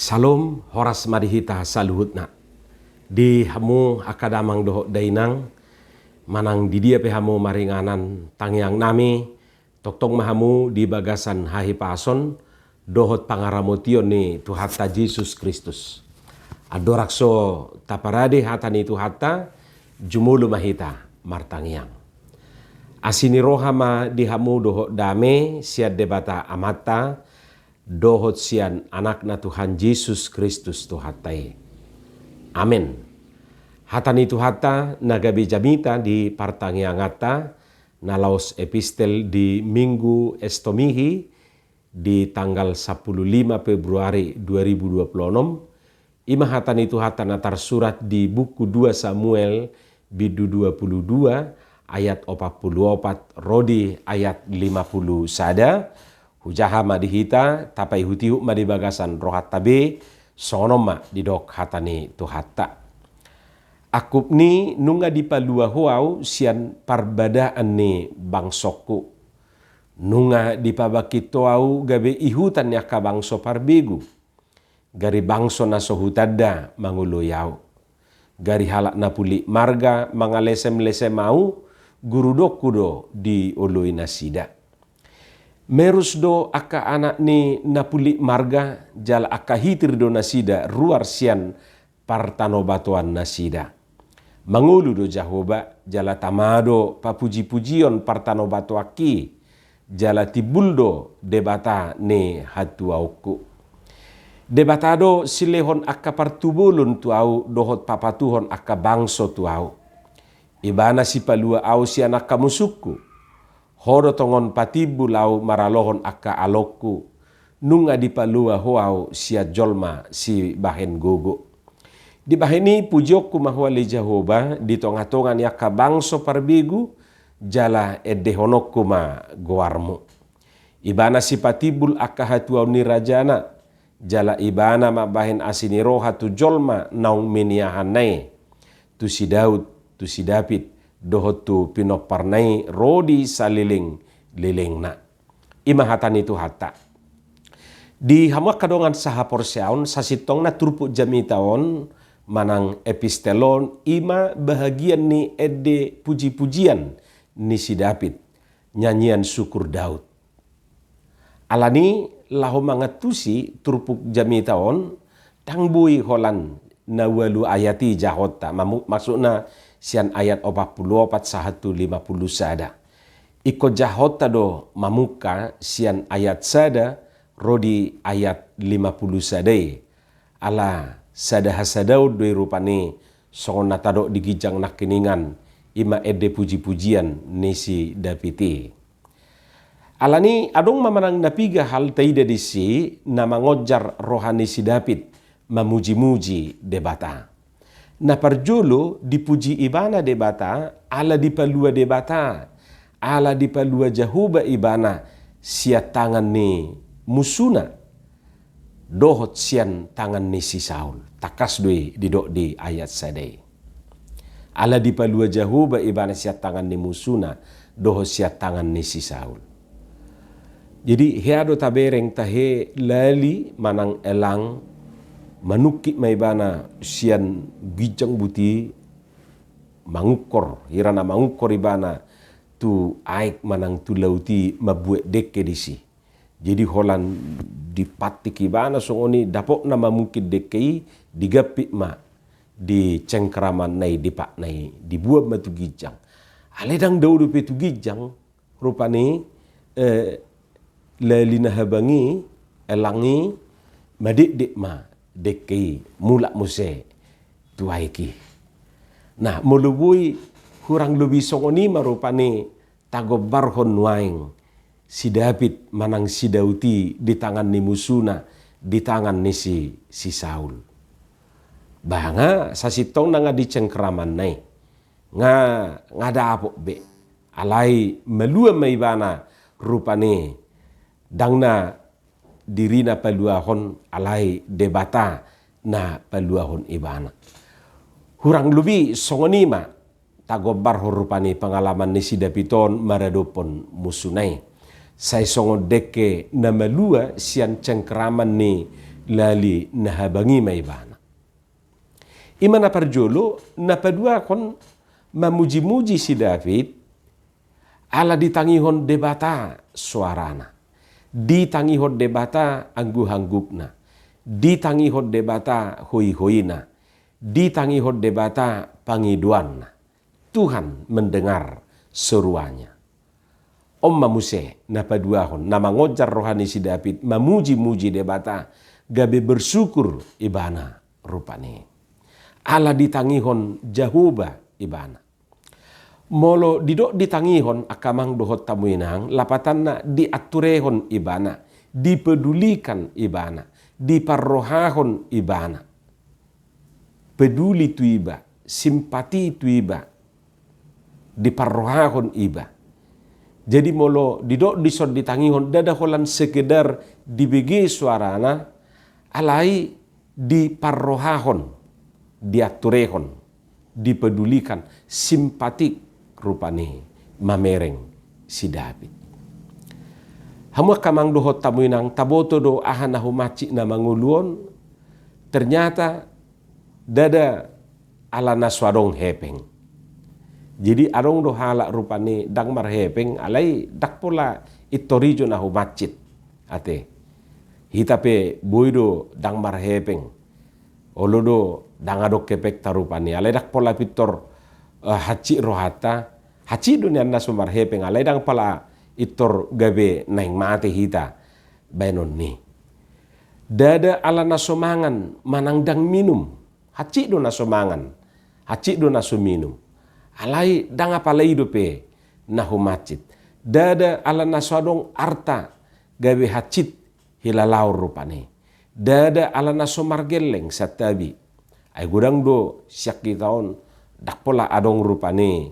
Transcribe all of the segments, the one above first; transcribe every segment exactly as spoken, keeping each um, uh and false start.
Salom, horas ma di hita saluhutna. Di hamu angka damang dohot dainang, manang di dia pe hamu maringanan tangiang nami, tongtong ma hamu di bagasan hahipason dohot pangaramotion ni Tuhanta Jesus Kristus. Andorang so taparade hata ni Tuhanta, jumolo ma hita martangiang. Asi ni roha ma di hamu dohot dame sian Debata Amanta, dohot sian Anakna Tuhan Jesus Kristus Tuhanta i. Amen. Hata ni Tuhanta na gabe jamita di partangianganta, na laos epistel di Minggu Estomihi di tanggal sampulu lima Februari dua ribu dua puluh onom, i ma hata ni Tuhanta na tarsurat di buku dua Samuel, bindu dua puluh dua, ayat opat puluh opat ro di ayat lima puluh sada. Hujaha ma di hita, tapaihutihut ma di bagasan rohanta be, songon on ma didok hata ni Tuhanta. Angkup ni nunga dipalua Ho ahu sian parbadaan ni bangsongku. Nunga dipabangkit Ho ahu gabe ihutan ni angka bangso parbegu. Gari bangso na so hutanda mangoloi ahu. Gari halak na pulik marga mangalesemlesem ahu, gurudokku do dioloi nasida. Merus do angka anak ni na pulik marga, jala angka hitir do nasida ruar sian partanobatoan nasida. Mangolu do Jahowa, jala tama do papujipujion partanobatoanki, jala timbul do Debata ni hatuaonku. Debata do silehon angka partubolon tu ahu dohot papatuhon angka bangso tu ahu. Ibana sipalua ahu sian angka musungku. Ho do tongon patimbul ahu maralohon angka alongku. Nunga dipalua Ho ahu sian jolma sibahen gogo. Dibahen i pujionku ma Ho ale Jahowa di tongatonga ni angka bangso parbegu, jala endehononku ma goarmu. Ibana sipatimbul angka hatuaon ni rajana, jala Ibana mambahen asi ni roha tu jolma naung miniahanna i, tu si Daud, tu si Dapit, dohot tu pinomparna i ro di salelenglelengna. I ma hata ni Tuhanta. Di hamu angka dongan sahaporseaon, sasintongna turpuk jamita on manang epistel on, i ma bahagian ni ende pujipujian ni si Dapit, nyanyian syukur Daud. Alani laho mangantusi turpuk jamita on, ndang boi holan na ualu ayat i jahonta, mamu-, maksudna sian ayat opat puluh opat sahat tu lima puluh sada. Ingkon jahonta do mamungka sian ayat sada ro di ayat lima puluh sada i. Ala sada hasadaon do i rupani songon na tadok di ginjang nangkiningan, i ma ende pujipujian ni si Dapit i. Alani adong ma manang na piga hal taida disi na mangonjar roha ni si Dapit mamujimuji Debata. Na parjolo dipuji ibana Debata, ala dipalua Debata, ala dipalua Jahowa ibana sian tangan ni musuna, dohot sian tangan ni si Saul. Tangkas do i didok di ayat sada i. Ala dipalua Jahowa ibana sian tangan ni musuna, dohot sian tangan ni si Saul. Jadi hea do tabereng tahe lali manang elang, manungkit ma ibana sian ginjang buti, mangungkor, hira na mangungkor ibana tu aek manang tu laut i mambuat dengke disi. Jadi holan dipantik ibana songon i, dapotna mamungkit dengke i, digampit ma di cengkramanna i, di patna i, dibuat ma tu ginjang. Alai ndang dao dope tu ginjang, rupani, eh, lali na habang i, elang i, madekdek ma dengke i, mulak muse tu aek i. Nah, molo boi hurang lobi songon i ma rupani tagombarhon nuaeng si Dapit manang si Daud i di tangan ni musuna, di tangan ni si, si Saul. Ba nga sasintongna nga di cengkramanna i. Nga, nga dapot be. Alai malua ma ibana rupani, ndang na dirina paluahon, alai Debata na paluahon ibana. Hurang lobi songon i ma tagombarhon rupani pengalaman ni si Dapit on maradophon musuna i. Sai songon dengke na malua sian cengkraman ni lali na habang i ma ibana. I ma na parjolo, na paduahon mamuji-muji si David, ala ditangihon Debata soarana, ditangihon Debata angguh-anggukna, ditangihon Debata hoi-hoina, ditangihon Debata pangidoanna. Tuhan mendengar seruannya. On ma muse na paduahon, na mangonjar roha ni si David, mamuji-muji Debata, gabe bersyukur ibana rupani. Ala ditangihon Jahowa ibana. Molo didok ditangihon, angka amang dohot hamu inang, lapatanna dianturehon ibana, dipedulikan ibana, diparrohahon ibana. Peduli tu iba, simpati tu iba, diparrohahon iba. Jadi molo didok dison ditangihon, ndada holan sekedar dibege soarana, alai diparrohahon, dianturehon, dipedulikan, simpatik rupani mamereng si David. Hamu angka amang dohot hamu inang, taboto do aha na humansit na mangolu on, ternyata ndada ala na so adong hepeng. Jadi adong do halak rupani ndang marhepeng, alai ndang pola pintor i jo na humansit. Ate. Hita pe boi do ndang marhepeng. Olo do ndang adong hepengta rupani. Alai ndang pola pintor, eh, hansit rohanta. Hansit do nian na so marhepeng. Alai ndang pola pintor gabe naeng mate hita. Baenon ni. Ndada ala na so mangan manang ndang minum. Hansit do na so mangan, hansit do na so minum. Alai ndang apala i dope na humansit. Ndada ala na so adong arta gabe hansit hilalaon rupani. Ndada ala na so margelleng santabi. Ai godang do sian hita on, ndang pola adong rupani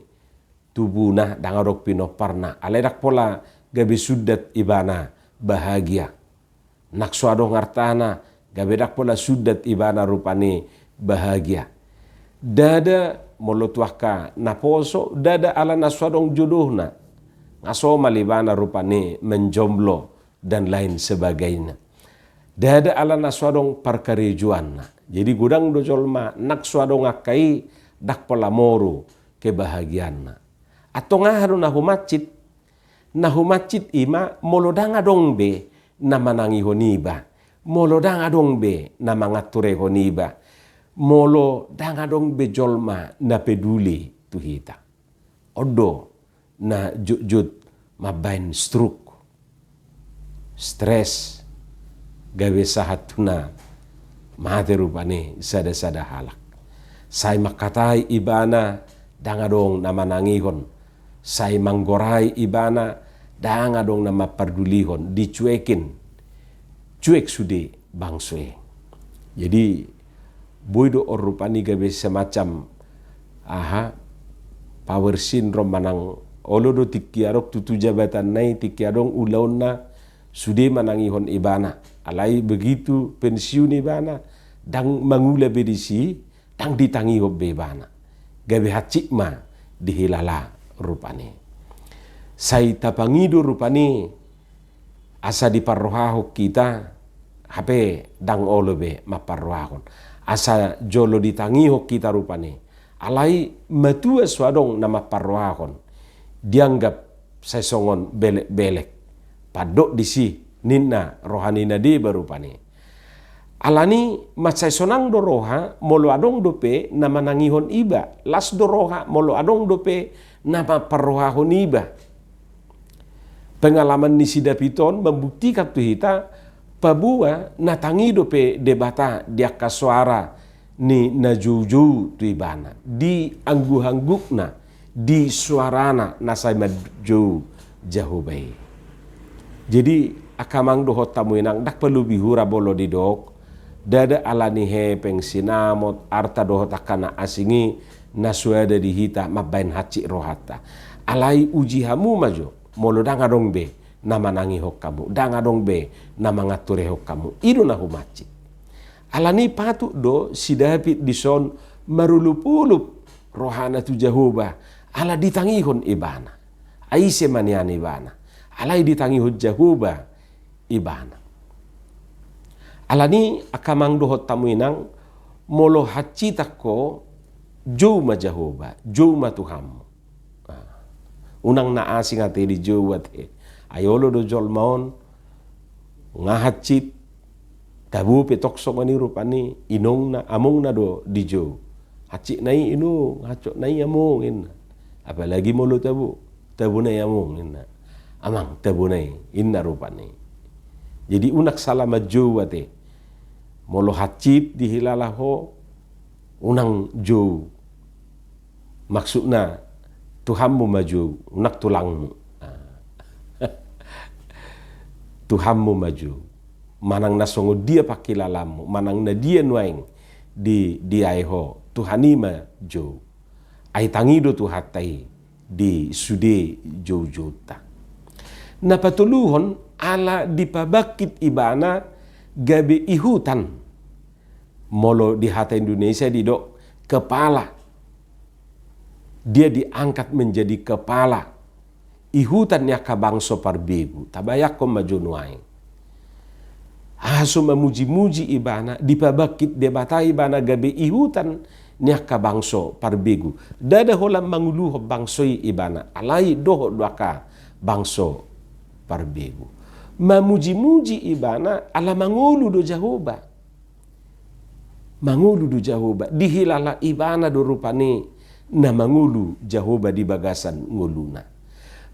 tubuna, ndang adong pinomparna. Alai ndang pola gabe sundat ibana bahagia. Nang so adong artana, gabe ndang pola sundat ibana rupani bahagia. Ndada molo tu angka naposo, ndada ala na so adong jodohna. Nga somal ibana rupani menjomblo dan lain sebagainya. Ndada ala na so adong parkarejoanna. Jadi godang do jolma, nang so adong angka i, ndang pola moru kebahagiaanna. Antong aha do na humansit? Na humansit i ma molo ndang adong be na manangihon iba, molo ndang adong be na manganturehon iba, molo ndang adong be jolma na peduli tu hita. On do na jotjot mambaen stroke, stres, gabe sahat tu na mate rupani sada-sada halak. Sai mangkatai ibana, ndang adong na manangihon. Sai manggorai ibana, ndang adong na mampardulihon, dicuekin. Cuek sude bangso i. Jadi, boi do on rupani gabe semacam, aha, power syndrome manang olo do tingki adong tutu jabatanna i, tingki adong ulaonna sude manangihon ibana. Alai begitu pensiun ibana, ndang mangula be disi, ndang ditangihon be ibana. Gabe hansit ma dihilala rupani. Sai tapangido rupani asa diparrohahon hita, hape ndang olo be mamparrohahon. Asa jolo ditangihon hita rupani. Alai matua so adong na mamparrohahon. Dianggap sai songon belek-belek. Pandok disi ninna roha ni na deba rupani. Alani mansai sonang do roha molo adong dope na manangihon iba. Las do roha molo adong dope na mamparrohahon iba. Pengalaman ni si David on mambuktikan tu hita, paboa na tangi dope Debata di angka soara ni na joujou tu ibana, di angguk-anggukna, di soarana na sai manjou Jahowa i. Jadi, angka amang dohot hamu inang, ndang palobi hura molo didok, ndada ala ni hepeng, sinamot, arta dohot angka na asing i, na so ada di hita mambaen hansit rohanta. Alai uji hamu ma jo, molo ndang adong be na manangihon hamu, ndang adong be na manganturehon hamu. I do na humansit. Alani patut do si David dison marolopolop rohana tu Jahowa, ala ditangihon ibana. Ai ise ma nian ibana? Alai ditangihon Jahowa ibana. Alani angka amang dohot hamu inang, molo hansit ho, jou ma Jahowa, jou ma Tuhanmu. Nah, unang na asing ate dijou ate. Ai olo do jolma on, nga hansit, tabo pe tong songon i rupani, inongna, amongna do dijou. Hansit na i inong, hansit na i among, inna. Apalagi molo tabo, tabo na i among, inna. Amang, tabo na i, inna rupani. Jadi unang sala manjou ate. Molo hansit dihilala ho, unang jou. Maksudna, Tuhanmu ma jou, unang tulangmu. Ah. Tuhanmu ma jou. Manang na songon dia pangkilalaanmu, manang na dia nuaeng di, diae ho, Tuhan i ma jou. Ai tangi do Tuhanta i di sude joujouta. Na patoluhon, ala dipabangkit ibana gabe ihutan. Molo di hata Indonesia didok kepala. Dia diangkat menjadi kepala. Ihutan ni angka bangso parbegu. Tabayangkon ma jo nuaeng. Aha so mamujimuji ibana, dipabangkit Debata ibana gabe ihutan ni angka bangso parbegu. Ndada holan manguluhon bangso i ibana, alai dohot do angka bangso parbegu. Mamujimuji ibana ala mangolu do Jahowa. Mangolu do Jahowa, dihilala ibana do rupani na mangolu Jahowa di bagasan ngoluna.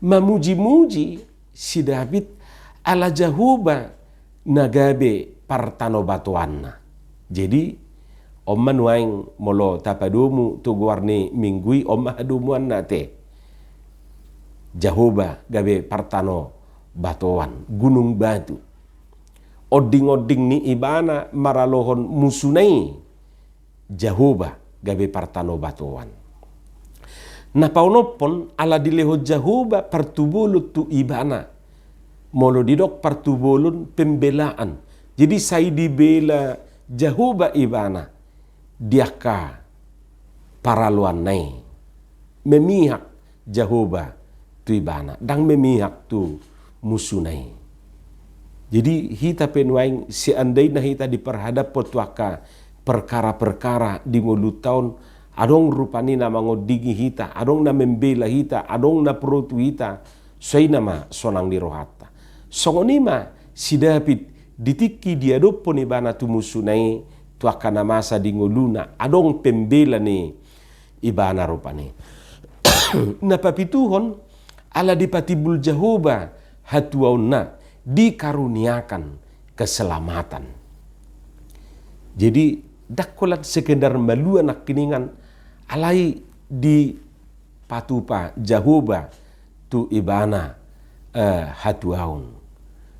Mamujimuji si David ala Jahowa na gabe partanobatoanna. Jadi, on ma nuaeng molo tapadomu tu goar ni minggu i, on ma hadomuanna ate. Jahowa gabe partanobatoan, gunung batu. Ondingonding ni ibana maralohon musuna i, Jahowa gabe partanobatoan. Na paonomhon ala dilehon Jahowa partubolon tu ibana. Molo didok partubolon, pembelaan. Jadi sai dibela Jahowa ibana di angka paraloanna i. Memihak Jahowa tu ibana, ndang memihak tu musuna i. Jadi hita pe nuaeng, seandaina hita diparhadaphon tu angka perkara-perkara di ngolunta on, adong rupani na mangondingi hita, adong na membela hita, adong na pro tu hita, songon i ma sonang ni rohanta. Songon i ma si David, di tingki diadophon ibana tu musuna i, tu angka na masa di ngoluna, adong pembela ni ibana rupani. Na papituhon, ala dipatimbul Jahowa hatuaonna, dikaruniakan keselamatan. Jadi, ndang holan sekedar malua nangkiningan, alai dipatupa Jahowa tu ibana, eh, hatuaon.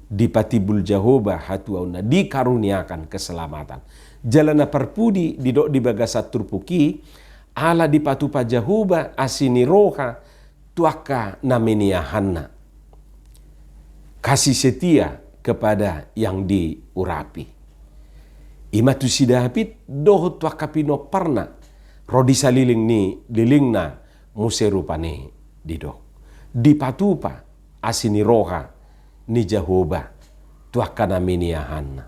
Dipatimbul Jahowa hatuaonna, dikaruniakan keselamatan. Jala na parpudi didok di bagasan turpuk i, ala dipatupa Jahowa asi ni roha tu angka na miniahanna. Kasih setia kepada yang diurapi. I ma tu si David dohot tu angka pinomparna, ro di saleleng ni lelengna muse rupani didok. Dipatupa asi ni roha ni Jahowa tu angka na miniahanna.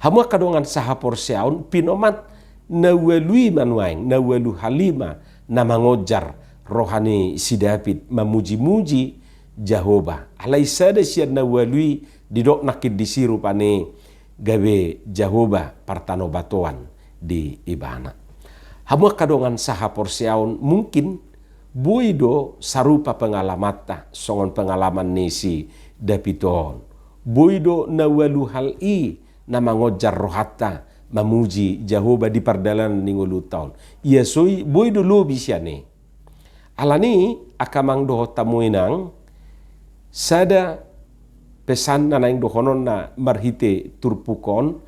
Hamu angka dongan sahaporseaon, pinomat na ualu i ma nuaeng, na ualu hal i ma na mangonjar roha ni si David mamujimuji Jahowa. Alai sada sian na ualu i didok nangkin disi rupani gabe Jahowa partanobatoan di ibana. Hamu angka dongan sahaporseaon, mungkin boi do sarupa pengalamanta songon pengalaman ni si David on. Boi do na ualu hal i na mangonjar rohanta mamuji Jahowa di pardalanan ni ngolunta on. Ia so i, boi do lobi sian i. Alani i, angka amang dohot hamu inang, sada pesan na naeng dohononna marhite turpuk on,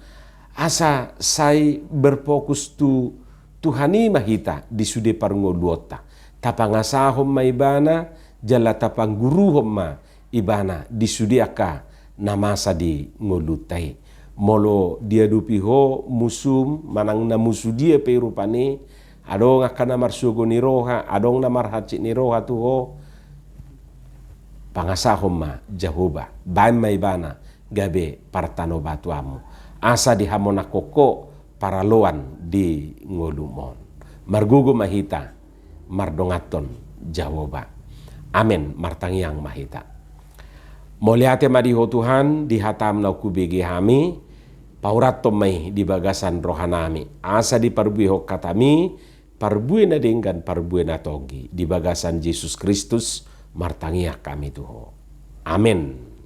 asa sai berfokus tu Tuhan i ma hita di sude parngoluonta. Tapangasahon ma ibana, jala tapangguruhon ma ibana di sude angka na masa di ngolunta i. Molo diadopi ho musum, manang na musu dia pe i rupani, adong angka na marsogo ni roha, adong na marhansit ni roha tu ho, pangasahon ma Jahowa, baen ma ibana gabe partanobatoanmu. asa dihamonangkon Ho paraloan di ngolum on. Margogo ma hita mardonganhon Jahowa. Amen. Martangiang ma hita. Mauliate ma di Ho Tuhan, di hataM naung hubege hami, pauratton ma i di bagasan rohanami, asa diparbuehon hataMi parbue na denggan, parbue na tonggi, di bagasan Jesus Kristus martangiang hami tu Ho. Amen.